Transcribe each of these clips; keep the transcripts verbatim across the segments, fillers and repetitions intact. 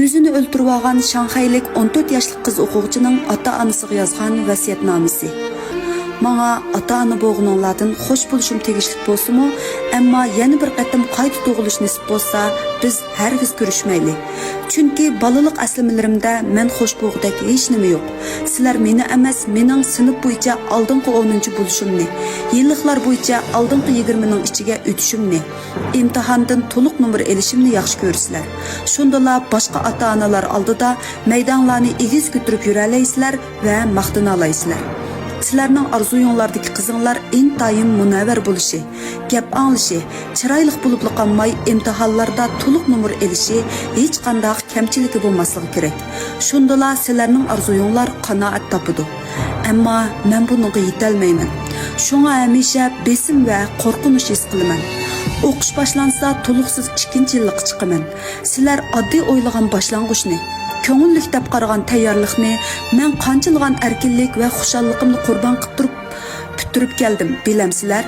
ئۆزىنى ئۆلتۈرۈۋالغان شاڭخەيلىك ئون تۆت ياشلىق قىز ئوقۇغۇچىنىڭ ئاتا-ئانىسىغا يازغان ۋەسىيەتنامىسى. ماڭا ئاتا-ئانا بولغىنىڭلاردىن خوش بولۇشۇم تېگىشلىك بولسىمۇ، ئەمما يەنە بىر قېتىم قايتا تۇغۇلۇش نېسىپ بولسا، بىز ھەرگىز كۆرۈشمەيلى. چۈنكى بالىلىق ئەسلىمىلىرىمدە مەن خوش بولغۇدەك ھېچنېمە يوق. سىلەر مېنى ئەمەس، مېنىڭ سىنىپ بويىچە ئالدىنقى ئونىنچى بولۇشۇمنى، يىللىقلار بويىچە ئالدىنقى يىگىرمىنىڭ ئىچىگە ئۆتۈشۈمنى، ئىمتىھاندىن تولۇق نومۇر ئېلىشىمنى ياخشى كۆرىسىلەر. شۇندىلا باشقا ئاتا-ئانىلار ئالدىدا مەيداڭلارنى ئېگىز كۆتۈرۈپ يۈرەلەيسىلەر ۋە ماختىنالايسىلەر. سىلەرنىڭ ئارزۇيۇڭلاردىكى قىزىڭلار ئىنتايىن مۇنەۋۋەر بولۇشى، گەپ ئاڭلىشى، چىرايلىق بولۇپلا قالماي، ئىمتىھانلاردا تولۇق نومۇر ئېلىشى، ھېچقانداق كەمچىلىكى بولماسلىقى كېرەك. شۇندىلا سىلەرنىڭ ئارزۇيۇڭلار قانائەت تاپىدۇ. ئەمما مەن بۇنىڭغا يېتەلمەيمەن. شۇڭا ھەمىشە بېسىم ۋە قورقۇنچ ھېس قىلىمەن. ئوقۇش باشلانسا، تولۇقسىز ئىككىنچى يىللىققا چىقىمەن. سىلەر ئاددىي ئويلىغان باشلانغۇچنى، كۆڭۈللۈك دەپ قارىغان تەييارلىقنى، مەن قانچىلىغان ئەركىنلىك ۋە خۇشاللىقىمنى قۇربان قىلىپ تۇرۇپ پۈتتۈرۈپ كەلدىم، بىلەمسىلەر؟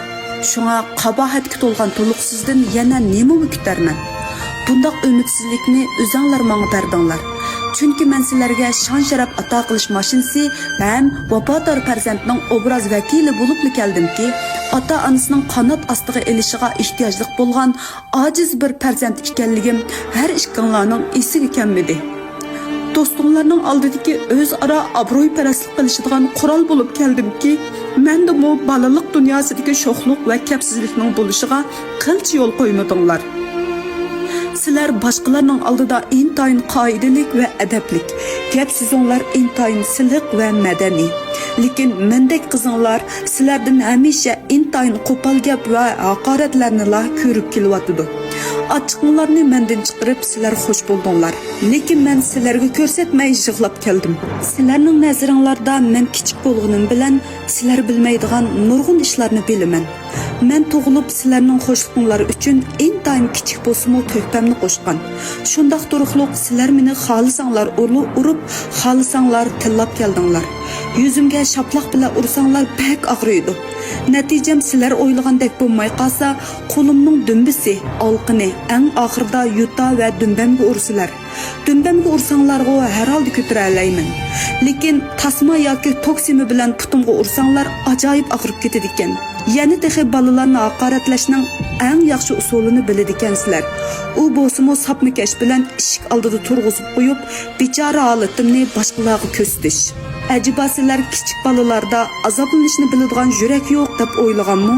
شۇڭا قاباھەتكە تولغان تولۇقسىزدىن يەنە نېمىمۇ كۈتەرمەن؟ بۇنداق ئۈمىدسىزلىكنى ئۆزەڭلار ماڭا بەردىڭلار. چۈنكى مەن سىلەرگە شان-شەرەپ ئاتا قىلىش ماشىنىسى ھەم ۋاپادار پەرزەنتنىڭ ئوبراز ۋەكىلى بولۇپلا كەلدىمكى، ئاتا-ئانىسىنىڭ قانات ئاستىغا ئېلىشىغا ئېھتىياجلىق بولغان ئاجىز بىر پەرزەنت ئىكەنلىكىم ھەر ئىككىڭلارنىڭ ئېسىگە كەلمىدى. دوستۇڭلارنىڭ ئالدىدىكى ئۆزئارا ئابرويپەرەسلىك قىلىشىدىغان قورال بولۇپ كەلدىمكى، مەندىمۇ بالىلىق دۇنياسىدىكى شوخلۇق ۋە كەپسىزلىكنىڭ بولۇشىغا قىلچە يول قويمىدىڭلار. سىلەر باشقىلارنىڭ ئالدىدا ئىنتايىن قائىدىلىك ۋە ئەدەپلىك، گەپ-سۆزۈڭلار ئىنتايىن سىلىق ۋە مەدەنىي. لېكىن مەندەك قىزىڭلار سىلەردىن ھەمىشە ئىنتايىن قوپال گەپ ۋە ھاقارەتلەرنىلا كۆرۈپ كېلىۋاتىدۇ. ئاچچىقىڭلارنى مەندىن چىقىرىپ، سىلەر خوش بولدۇڭلار. لېكىن مەن سىلەرگە كۆرسەتمەي يىغلاپ كەلدىم. سىلەرنىڭ نەزىرىڭلاردا مەن كىچىك بولغىنىم بىلەن، سىلەر بىلمەيدىغان نۇرغۇن ئىشلارنى بىلىمەن. مەن تۇغۇلۇپ، سىلەرنىڭ خوشلۇقۇڭلار ئۈچۈن ئىنتايىن كىچىك بولسىمۇ تۆھپەمنى قوشقان. شۇنداق تۇرۇقلۇق سىلەر مېنى خالىساڭلار ئۇرۇ-، ئۇرۇپ، خالىساڭلار تىللاپ كەلدىڭلار. يۈزۈمگە شاپىلاق بىلەن ئۇرساڭلار بەك ئاغرىيدۇ. نەتىجەم سىلەر ئويلىغاندەك بولماي قالسا، قولۇمنىڭ دۈمبىسى، ئالقىنى، ئەڭ ئاخىرىدا يوتا ۋە دۈمبەمگە ئۇرىسىلەر. دۈمبەمگە ئۇرساڭلارغۇ ھەر ھالدا كۆتۈرەلەيمەن. لېكىن تاسما ياكى توك سىمى بىلەن پۇتۇمغا ئۇرساڭلار ئاجايىپ ئاغرىپ كېتىدىكەن. يەنە تېخى بالىلارنى ھاقارەتلەشنىڭ ئەڭ ياخشى ئۇسۇلىنى بىلىدىكەنسىلەر. ئۇ بولسىمۇ ساپما كەش بىلەن ئىشىك ئالدىدا تۇرغۇزۇپ قويۇپ، بىچارە ھالىتىمنى باشقىلارغا كۆرسىتىش. ئەجەبا سىلەر كىچىك بالىلاردا ئازابلىنىشنى بىلىدىغان يۈرەك يوق دەپ ئويلىغانمۇ؟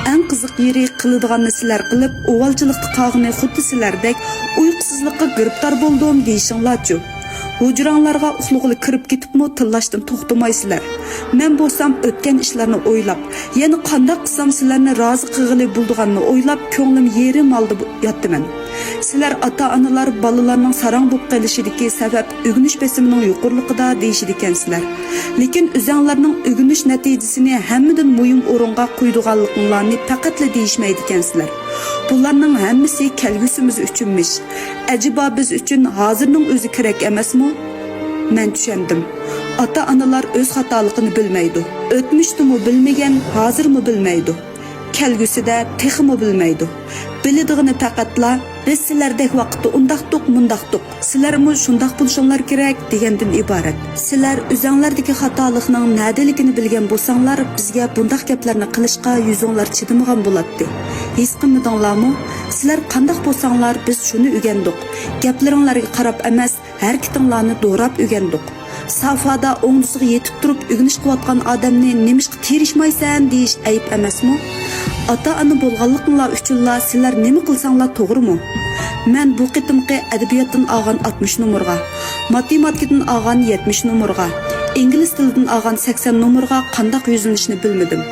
ئەڭ قىزىق يېرى، قىلىدىغاننى سىلەر قىلىپ، ئۇۋالچىلىقتا قالغىنى خۇددى سىلەردەك ئۇيقۇسىزلىققا گىرىپتار بولدۇم دېيىشىڭلارچۇ؟ ھۇجراڭلارغا ئۇخلىغىلى كىرىپ كېتىپمۇ تىللاشتىن توختىمايسىلەر. مەن بولسام ئۆتكەن ئىشلارنى ئويلاپ، يەنە قانداق قىلسام سىلەرنى رازى قىلغىلى بولىدىغاننى ئويلاپ، كۆڭلۈم يېرىم ھالدا ياتىمەن. سىلەر ئاتا-ئانىلار بالىلارنىڭ ساراڭ بولۇپ قېلىشىدىكى سەۋەب ئۆگىنىش بېسىمىنىڭ يۇقىرىلىقىدا دېيىشىدىكەنسىلەر. لېكىن ئۆزەڭلارنىڭ ئۆگىنىش نەتىجىسىنى ھەممىدىن مۇھىم ئورۇنغا قويىدىغانلىقىڭلارنى پەقەتلا دېيىشمەيدىكەنسىلەر. بۇلارنىڭ ھەممىسى كەلگۈسىمىز ئۈچۈنمىش. ئەجەبا بىز ئۈچۈن ھازىرنىڭ ئۆزى كېرەك ئەمەسمۇ؟ مەن چۈشەندىم. ئاتا-ئانىلار ئۆز خاتالىقىنى بىلمەيدۇ. ئۆتمۈشتىمۇ بىلمىگەن، ھازىرمۇ بىلمەيدۇ. كەلگۈسىدە تېخىمۇ بىلمەيدۇ. بىلىدىغىنى پەقەتلا، «بىز سىلەردەك ۋاقىتتا ئۇنداقتۇق، مۇنداقتۇق، سىلەرمۇ شۇنداق بولۇشۇڭلار كېرەك» دېگەندىن ئىبارەت. سىلەر ئۆزەڭلەردىكى خاتالىقنىڭ نەدىلىكىنى بىلگەن بولساڭلار، بىزگە بۇنداق گەپلەرنى قىلىشقا يۈزۈڭلار چىدىمىغان بولاتتى. ھېس قىلمىدىڭلارمۇ؟ سىلەر قانداق بولساڭلار، بىز شۇنى ئۆگەندۇق. گەپلىرىڭلارغا قاراپ ئەمەس، ھەرىكىتىڭلارنى دوراپ ئۆگەندۇق. سافادا ئوڭدىسىغا يېتىپ تۇرۇپ ئۆگىنىش قىلىۋاتقان ئادەمنى «نېمىشقا تىرىشمايسەن؟» دېيىش ئەيىب ئەمەسمۇ؟ ئاتا-ئانا بولغانلىقىڭلار ئۈچۈنلا سىلەر نېمە قىلساڭلار توغرىمۇ؟ مەن بۇ قېتىمقى ئەدەبىياتتىن ئالغان ئاتمىش نومۇرغا، ماتېماتىكىدىن ئالغان يەتمىش نومۇرغا، ئىنگلىز تىلىدىن ئالغان سەكسەن نومۇرغا قانداق يۈزلىنىشنى بىلمىدىم.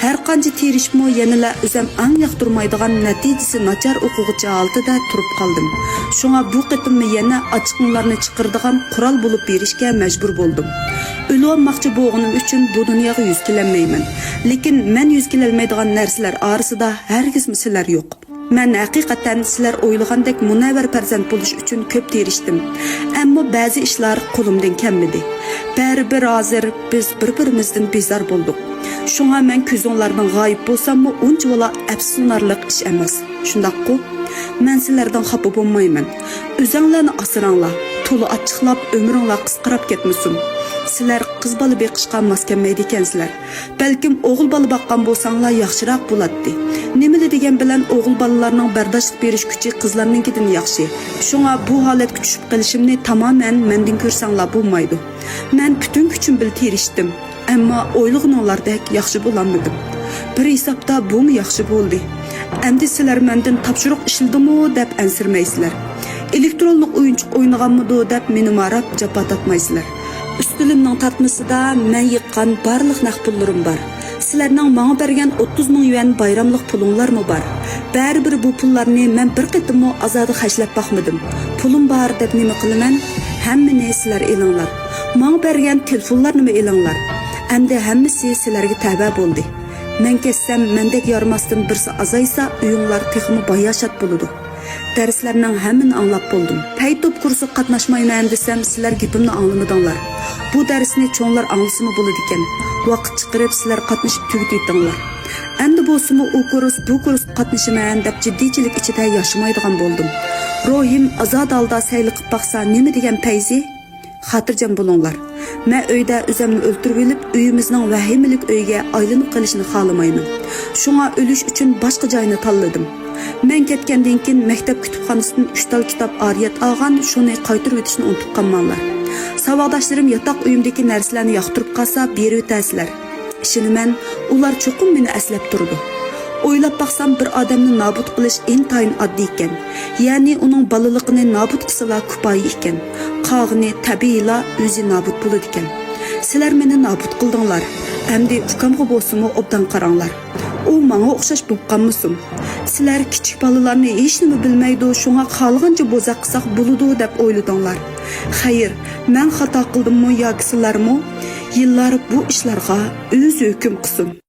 ھەرقانچە تىرىشىپمۇ يەنىلا ئۆزۈم ئەڭ ياقتۇرمايدىغان نەتىجىسى ناچار ئوقۇغۇچى ھالىتىدە تۇرۇپ قالدىم. شۇڭا بۇ قېتىممۇ يەنە ئاچچىقىڭلارنى چىقىرىدىغان قورال بولۇپ بېرىشكە مەجبۇر بولدۇم. ئۆلۈۋالماقچى بولغىنىم ئۈچۈن بۇ دۇنياغا يۈز كېلەلمەيمەن. لېكىن مەن يۈز كېلەلمەيدىغان نەرسىلەر ئارىسىدا ھەرگىزمۇ سىلەر يوق. مەن ھەقىقەتەن سىلەر ئويلىغاندەك مۇنەۋۋەر پەرزەنت بولۇش ئۈچۈن كۆپ تىرىشتىم. ئەمما بەزى ئىشلار قولۇمدىن كەلمىدى. بەرىبىر ھازىر بىز بىر-بىرىمىزدىن بىزار بولدۇق. شۇڭا مەن كۆزۈڭلاردىن غايىب بولساممۇ ئۇنچىۋالا ئەپسۇسلىنارلىق ئىش ئەمەس. شۇنداققۇ؟ مەن سىلەردىن خاپا بولمايمەن. ئۆزەڭلارنى ئاسراڭلار. تولا ئاچچىقلاپ ئۆمرۈڭلار قىسقىراپ كەتمىسۇن. سىلەر قىز بالا بېقىشقا ماس كەلمەيدىكەنسىلەر. بەلكىم ئوغۇل بالا باققان بولساڭلار ياخشىراق بولاتتى. نېمىلا دېگەن بىلەن ئوغۇل بالىلارنىڭ بەرداشلىق بېرىش كۈچى قىزلارنىڭكىدىن ياخشى. شۇڭا بۇ ھالەتكە چۈشۈپ قېلىشىمنى تامامەن مەندىن كۆرسەڭلار بولمايدۇ. مەن پۈتۈن كۈچۈم بىلەن تىرىشتىم. ئەمما ئويلىغىنىڭلاردەك ياخشى بولالمىدىم. بىر ھېسابتا بۇمۇ ياخشى بولدى. ئەمدى سىلەر مەندىن تاپشۇرۇق ئىشلىدىمۇ دەپ ئەنسىرىمەيسىلەر. ئېلېكترونلۇق ئويۇنچۇق ئوينىغانمىدۇ دەپ مېنى ماراپ جاپا تارتمايسىلەر. ئۈستىلىمنىڭ تارتمىسىدا مەن يىغقان بارلىق نەق پۇللىرىم بار. سىلەرنىڭ ماڭا بەرگەن ئوتتۇز مىڭ يۈەن بايراملىق پۇلۇڭلارمۇ بار. بەرىبىر بۇ پۇللارنى مەن بىر قېتىممۇ ئازادە خەجلەپ باقمىدىم. پۇلۇم بار دەپ نېمە قىلىمەن؟ ھەممىنى سىلەر ئېلىڭلار. ماڭا بەرگەن تېلېفونلارنىمۇ ئېلىڭلار. ئەمدى ھەممىسى سىلەرگە تەۋە بولدى. مەن كەتسەم، مەندەك يارىماستىن بىرسى ئازايسا، ئۆيۈڭلار تېخىمۇ باياشات بولىدۇ. دەرسلەرنىڭ ھەممىنى ئاڭلاپ بولدۇم. پەيتوپ كۇرسىغا قاتناشمايمەن دېسەم، سىلەر گېپىمنى ئاڭلىمىدىڭلار. بۇ دەرسنى چوڭلار ئاڭلىسىمۇ بولىدىكەن. ۋاقىت چىقىرىپ سىلەر قاتنىشىپ تۈگىتىۋېتىڭلار. ئەمدى بولسىمۇ ئۇ كۇرس، بۇ كۇرسقا قاتنىشىمەن دەپ جىددىيچىلىك ئىچىدە ياشىمايدىغان بولدۇم. روھىم ئازادە ھالدا سەيلە قىپ باقسا نېمە دېگەن پەيزى؟ خاتىرجەم بولۇڭلار. مەن ئۆيدە ئۆزەمنى ئۆلتۈرۈۋېلىپ، ئۆيىمىزنىڭ ۋەھىمىلىك ئۆيگە ئايلىنىپ قېلىشىنى خالىمايمەن. شۇڭا ئۆلۈش ئۈچۈن باشقا جاينى تاللىدىم. مەن كەتكەندىن كېيىن مەكتەپ كۇتۇپخانىسىدىن ئۈچ تال كىتاب ئارىيەت ئالغان، شۇنى قايتۇرۇۋېتىشنى ئۇنتۇپ قالماڭلار. ساۋاقداشلىرىم ياتاق ئۆيۈمدىكى نەرسىلەرنى ياقتۇرۇپ قالسا، بېرىۋېتەرسىلەر. ئىشىنىمەن، ئۇلار چوقۇم مېنى ئەسلەپ تۇرىدۇ. ئويلاپ باقسام، بىر ئادەمنى نابۇت قىلىش ئىنتايىن ئاددىي ئىكەن. يەنى ئۇنىڭ بالىلىقىنى نابۇت قىلسىلا كۇپايە ئىكەن. قالغىنى تەبىئىيلا ئۆزى نابۇت بولىدىكەن. سىلەر مېنى نابۇت قىلدىڭلار. ئەمدى ئۇكامغا بولسىمۇ ئوبدان قاراڭلار. ئۇ ماڭا ئوخشاش بولۇپ قالمىسۇن. سىلەر كىچىك بالىلارنى ھېچنېمە بىلمەيدۇ، شۇڭا خالىغانچە بوزەك قىلساق بولىدۇ دەپ ئويلىدىڭلار. خەير، مەن خاتا قىلدىممۇ ياكى سىلەرمۇ؟ يىللار بۇ ئىشلارغا ئۆزى ھۆكۈم قىلسۇن.